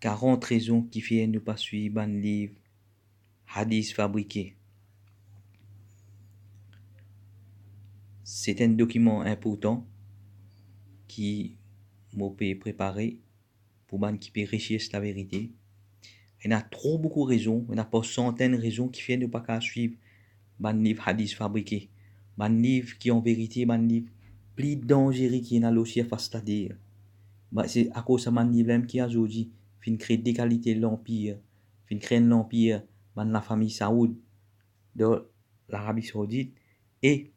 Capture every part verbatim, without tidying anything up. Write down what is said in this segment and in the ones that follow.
karant rezon kifer nou pa swiv bann liv hadis fabrike. Se enn dokiman inportan ki mo pe prepare pou bann ki pe rechers laverite. Ena tro boukou rezon, ena par santenn rezon kifer nou pa kav swiv bann liv hadis fabrike, bann liv ki an verite, bann liv pli danzere ki ena lor sirfas later. Ba, se akoz sa bann liv la mem ki azordi finn kre de kalite lanpir, finn kre enn lanpir bann lafami Saoud dan Larabi Saoudit e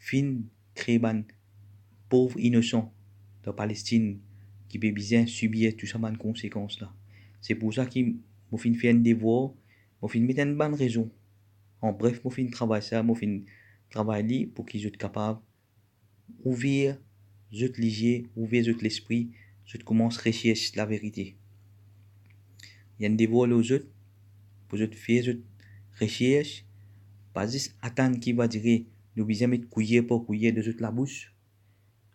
finn kre bann pov inosan dan Palestinn ki pe bizin sibir tou sa bann konsekans la. Se pou sa ki mo finn fer enn devwar, mo finn met enn bann rezon. An bref, mo finn travay sa, mo finn travay li pou ki zot kapav ouver zot lizie, ouver zot lespri, zot koumans rechers laverite. Li enn devwar lor zot, pou zot fer zot rechers, pa zis atann ki va dire nou bizin met kouyer par kouyer dan zot labous.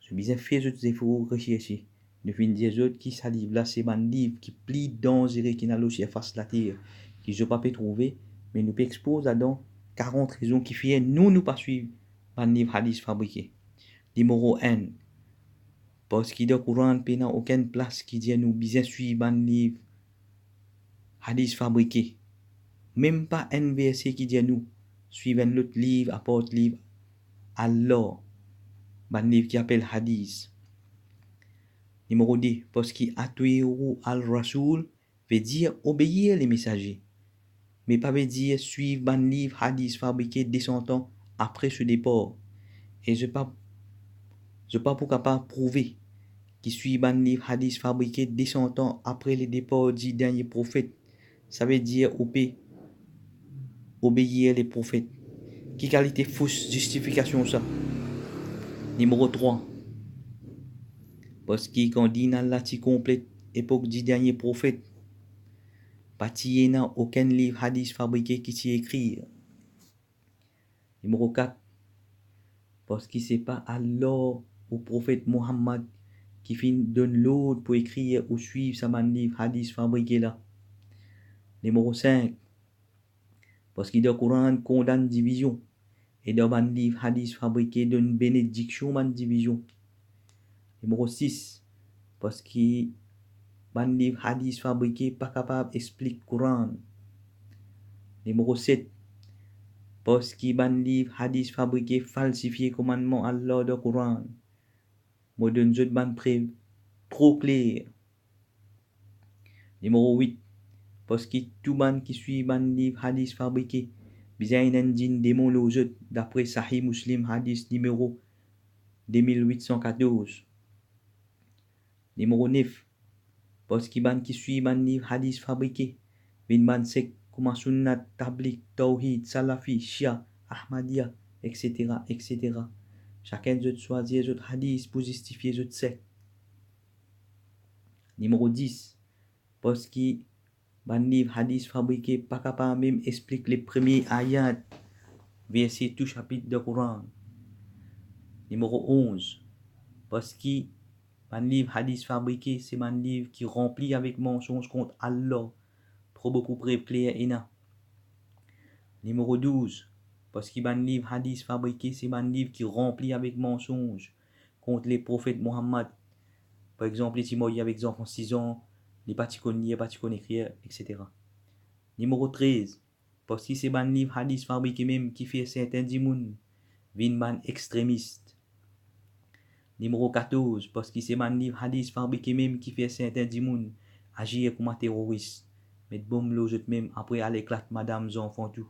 Zot bizin fer zot zefor recherse. Nou finn dir zot ki sa liv la se bann liv ki pli danzere ki ena lor sirfas later, ki zot pa pe trouve, me nou pe expoz ladan karant rezon kifer nou, nou pa swiv bann liv hadis fabrike. Nimero enn, parski dan Koran pena okenn plas ki dir nou bizin swiv bann liv hadis fabrike. Mem pa enn verse ki dir nou swiv enn lot liv apar liv Allah, bann liv ki apel hadis. Nimero de, parski atiou ar-rasoul ve dir obeir lemesaze, me pa ve dir swiv bann liv hadis fabrike de san an apre so depar. E zot pa, zot pa pou kapav prouve ki swiv bann liv hadis fabrike de san an apre ledepar di dernie profet, sa ve dir ou pe obeir leprofet. Ki kalite fos zistifikasion sa? Nimero trwa, parski kan dinn Allah ti konplet epok di dernie profet, pa ti ena okenn liv hadis fabrike ki ti ekrir. Nimero kat, parski se pa Allah ou profet Mohammad ki finn donn lord pou ekrir ou swiv sa bann liv hadis fabrike la. Nimero sink, parski dan Koran kondann divizion, e dan bann liv hadis fabrike donn benediksion bann divizion. Nimero sis, parski bann liv hadis fabrike pa kapav explik Koran. Nimero set, parski bann liv hadis fabrike falsifie komannman Allah dan Koran. Mo donn zot bann prev tro kler. Nimero wit, parski tou bann ki swiv bann liv hadis fabrike, bizin ena enn dinn demon lor zot, dapre Sahih Muslim, hadis nimero de mil wit san katorz. Nimero nef, parski bann ki swiv bann liv hadis fabrike, vinn bann sek kouma Sunnat, Tablig, Tawhid, Salafi, Shia, Ahmadiya, etsetera, etsetera. Sakenn zot swazir zot hadis pou zistifie zot sek. Nimero dis, parski bann liv hadis fabrike pa kapav mem explik le premie ayat, verse tou sapit dan Koran. Nimero onz, parski bann liv hadis fabrike se bann liv ki ranpli avek mansonz kont Allah, tro boukou prev kler ena. Nimero douz, parski bann liv hadis fabrike se bann liv ki ranpli avek mansonz kont le profet Mohammad. Par exanp, li ti marye avek zanfan sis an, li pa ti konn lir, pa ti konn ekrir, etsetera. Nimero trez, parski se bann liv hadis fabrike mem ki fer serten dimoun vinn bann extremis. Nimero katorz, parski se bann liv hadis fabrike mem ki fer serten dimoun azir kouma teroris, met bonm lor zot mem, apre al eklat madam, zanfan tou.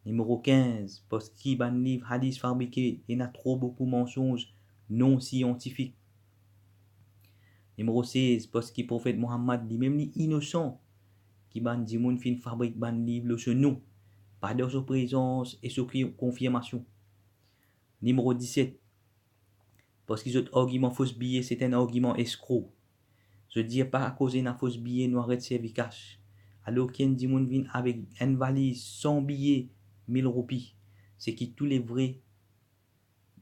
Nimero kinz, parski bann liv hadis fabrike ena tro boukou mansonz non siantifik. Nimero sez, parski profet Mohammad limem li inosan, ki bann dimoun finn fabrik bann liv lor so nom, pa dan so prezans e so ki-, konfirmasion. Nimero diset, parski zot argiman fos biye se enn argiman eskro. Zot dir pa akoz ena fos biye nou aret servi kas. Alor ki enn dimoun vinn avek enn valiz san biye mil roupi, seki tou le vre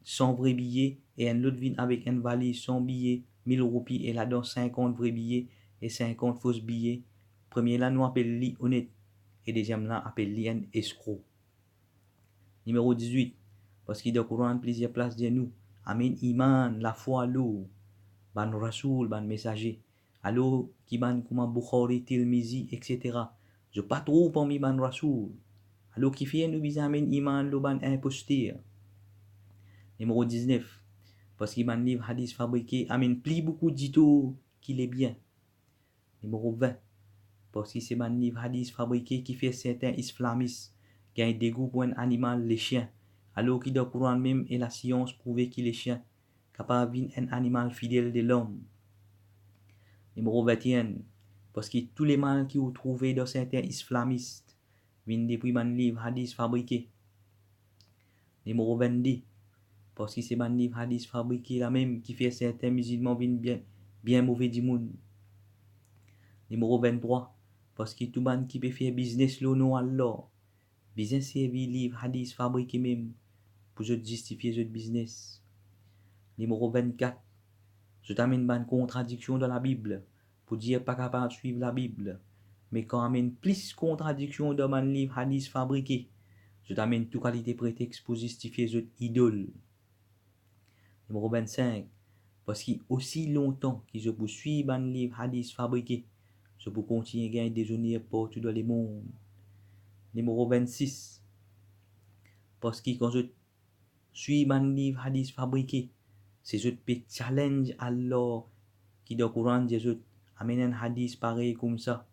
san vre biye, e enn lot vinn avek enn valiz san biye mil roupi e ladan sinkant vre biye, e sinkant fos biye, premie la nou apel li onet, e deziem la apel li enn eskro. Nimero dizwit, parski dan Koran plizier plas dir nou, amenn iman, lafwa lor bann rasoul, bann mesaze, alor ki bann kouma Bukhari, Tirmizi, etsetera, zot pa trouv parmi bann rasoul. Alor kifer nou bizin amenn iman lor bann inposter? Nimero diznef, parski bann liv hadis fabrike amenn pli boukou ditor ki lebien. Nimero vin, parski se bann liv hadis fabrike ki fer sertin islamis gagn degou pou enn animal, lesien, alor ki dan Koran mem e lasians prouve ki lesien kapav vinn enn animal fidel de lom. Nimero vinteen, parski tou lemal ki ou trouve dan sertin islamis vinn depri bann liv hadis fabrike. Nimero vennde, parski se bann liv hadis fabrike la mem ki fer sertin mizilman vinn bien, bien move dimoun. Nimero venntrwa, parski tou bann ki pe fer biznes lor non Allah bizin servi liv hadis fabrike mem pou zot zistifie zot biznes. Nimero vennkat, zot amenn bann kontradiksion dan Labib pou dir pa kapav swiv Labib, me kan amenn plis kontradiksion dan bann liv hadis fabrike, zot amenn tou kalite pretex pou zistifie zot idol. Nimero vennsink, parski osi lontan ki zot pou swiv bann liv hadis fabrike, zot pou kontigne gagn dezoner partou dan lemond. Nimero vennsis, parski kan zot swiv bann liv hadis fabrike, se zot pe challenge Allah ki dan Koran dir zot, amenn enn hadis parey koumsa.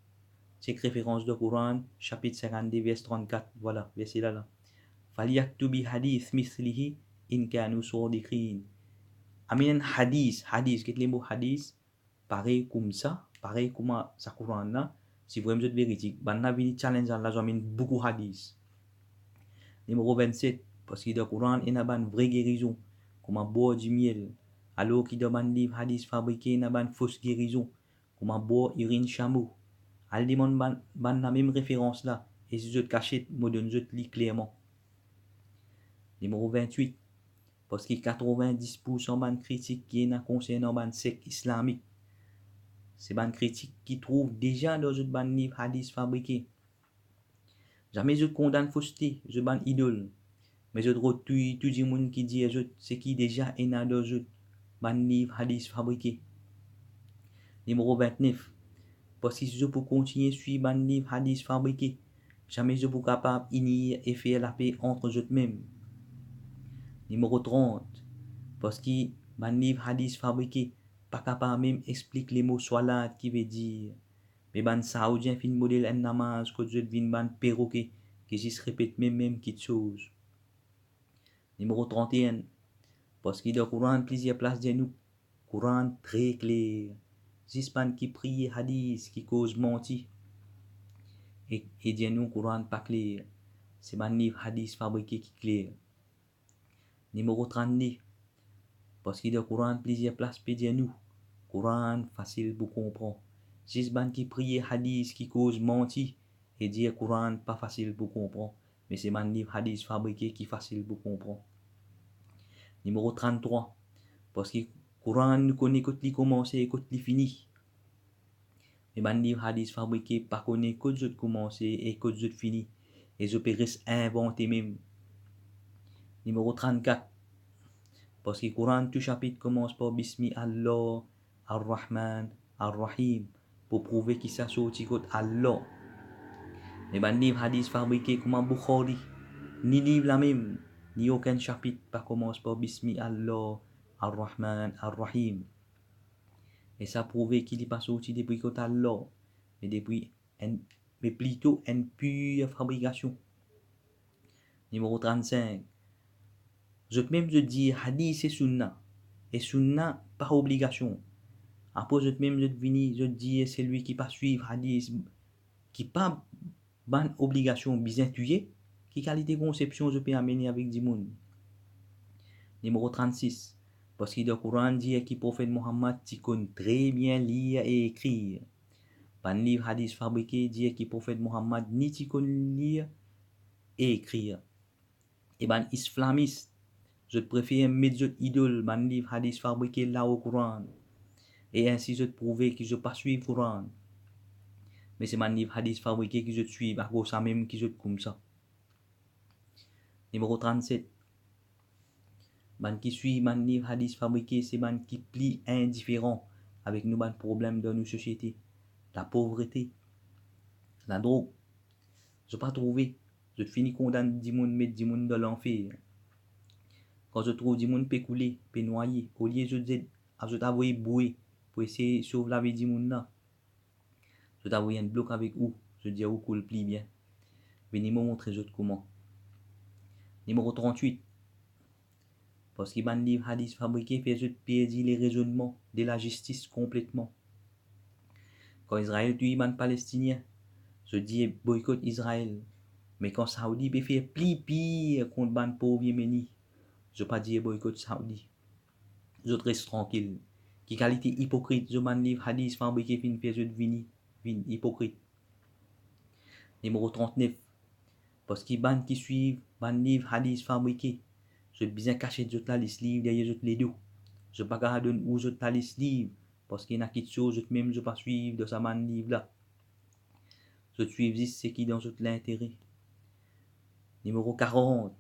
Chek referans dan Koran, sapit sinkannde, vers trannkat, vwala, verse la la. Falya'tu bi hadith mislihi in kanu sadiqin. Amenn enn hadis, hadis, get lemo hadis, parey koumsa, parey kouma sa Koran la, si vremem zot veridik. Bann la vini challenge Allah, zot amenn boukou hadis. Nimero vennset, parski dan Koran ena bann vre gerizon, kouma bwar dimiel, alor ki dan bann liv hadis fabrike ena bann fos gerizon, kouma bwar irinn samo. Al demann bann, bann la mem referans la, e si zot kasiet, mo donn zot li klerman. Nimero vintwit, parski katrovin-dis poursan bann kritik ki ena konsernan bann sek islamik, se bann kritik ki trouv deza dan zot bann liv hadis fabrike. Zame zot kondann foste zot bann idol, me zot rod touy tou dimoun ki dir zot seki deza ena dan zot bann liv hadis fabrike. Nimero vintnef, parski si zot pou kontigne swiv bann liv hadis fabrike, zame zot pou kapav inir e fer lape ant zot mem. Nimero trant, parski bann liv hadis fabrike pa kapav mem explik lemo swalat ki ve dir. Me bann Saoudien finn model enn namaz kot zot vinn bann peroke ki zis repet mem, mem kitsoz. Nimero tranteenn, parski dan Koran plizier plas dir nou, Koran tre kler. Zis bann ki priye hadis ki koz manti e, e dir nou Koran pa kler. Se bann liv hadis fabrike ki kler. Nimero trannde, parski dan Koran plizier plas pe dir nou, Koran fasil pou konpran. Zis bann ki priye hadis ki koz manti e dir Koran pa fasil pou konpran, me se bann liv hadis fabrike ki fasil pou konpran. Nimero tranntrwa, parski Koran nou kone kot li koumanse e kot li fini. Me bann liv hadis fabrike pa kone kot zot koumanse e kot zot fini, e zot pe res invante mem. Nimero trannkat, parski Koran tou sapit koumans par Bismi Allah, Ar-Rahman, Ar-Rahim, pou prouve ki sa sorti kot Allah. Me bann liv hadis fabrike kouma Bukhari, ni liv la mem, ni okenn sapit pa koumans par Bismi Allah, Ar-Rahman, Ar-Rahim. E sa prouve ki li pa sorti depi kot Allah, me depi enn, me plito enn pir fabrikasion. Nimero trannsink. Zot mem zot dir hadis se sunna, e sunna pa obligasion. Apre zot mem zot vini, zot dir selwi ki pa swiv hadis, ki pa bann obligasion bizin touye, ki kalite konsepsion zot pe amene avek dimoun? Nimero trannsis. Parski dan Koran dir ki Profet Mohammad ti konn tre bien lir e ekrir. Bann liv hadis fabrike dir ki Profet Mohammad ni ti konn lir e ekrir. E bann islamis, zot prefer met zot idol, bann liv hadis fabrike, lao Koran. e insi zot prouve ki zot pa swiv Koran, me se bann liv hadis fabrike ki zot swiv, akoz samem ki zot koumsa. Nimero trannset. Bann ki swiv bann liv hadis fabrike, se bann ki pli indiferan avek nou bann problem dan nou sosiete, lapovrete, ladrog. Zot pa trouve, zot fini kondann dimoun, met dimoun dan lanfer. Kan zot trouv dimoun pe koule, pe nwaye, olie zot zed, zot avoy boue pou esey sov lavi dimoun la, zot avoy enn blok avek ou, zot dir ou koul pli bien. Vini mo montre zot kouma. Nimero trannwit. Parski bann liv hadis fabrike fer zot perdi lerezonnman de lazistis konpletman. Kan Izrael touy bann Palestinien, zot dir boykot Izrael. Me kan Saoudi pe fer pli pir kont bann pov Yemeni, zot pa dir boykot Saoudi. Zot res trankil. Ki kalite ipokrit zot bann liv hadis fabrike finn fer zot vini, vinn ipokrit? Nimero trannef. Parski bann ki swiv bann liv hadis fabrike, zot bizin kasiet zot lalis liv deryer zot ledo. Zot pa kapav donn ou zot lalis liv, parski ena kiksoz zot mem zot pa swiv dan sa bann liv la. Zot swiv zis seki dan zot lintere. Nimero karant.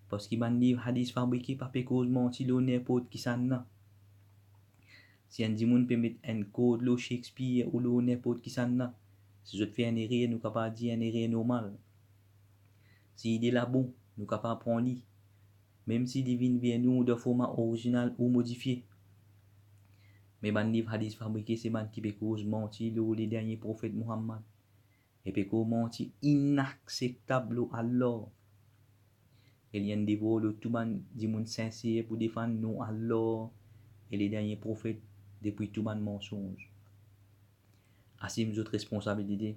Parski bann liv hadis fabrike pa pe koz manti lor ninport kisannla. Si enn dimoun pe met enn kord lor Shakespeare ou lor ninport kisannla, si zot fer enn erer, nou kapav dir enn erer normal. Si ide la bon, nou kapav pran li, mem si li vinn ver nou dan forma orizinal ou modifie. Me bann liv hadis fabrike, se bann ki pe koz manti lor Ledernie Profet Muhammad, e pe koz manti inakseptab lor Allah. E li enn devwar lor tou bann dimoun sinser pou defann non Allah e Ledernie Profet depi tou bann mansonz. Asim zot responsabilite.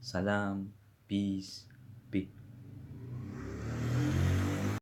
Salam, peace, pe.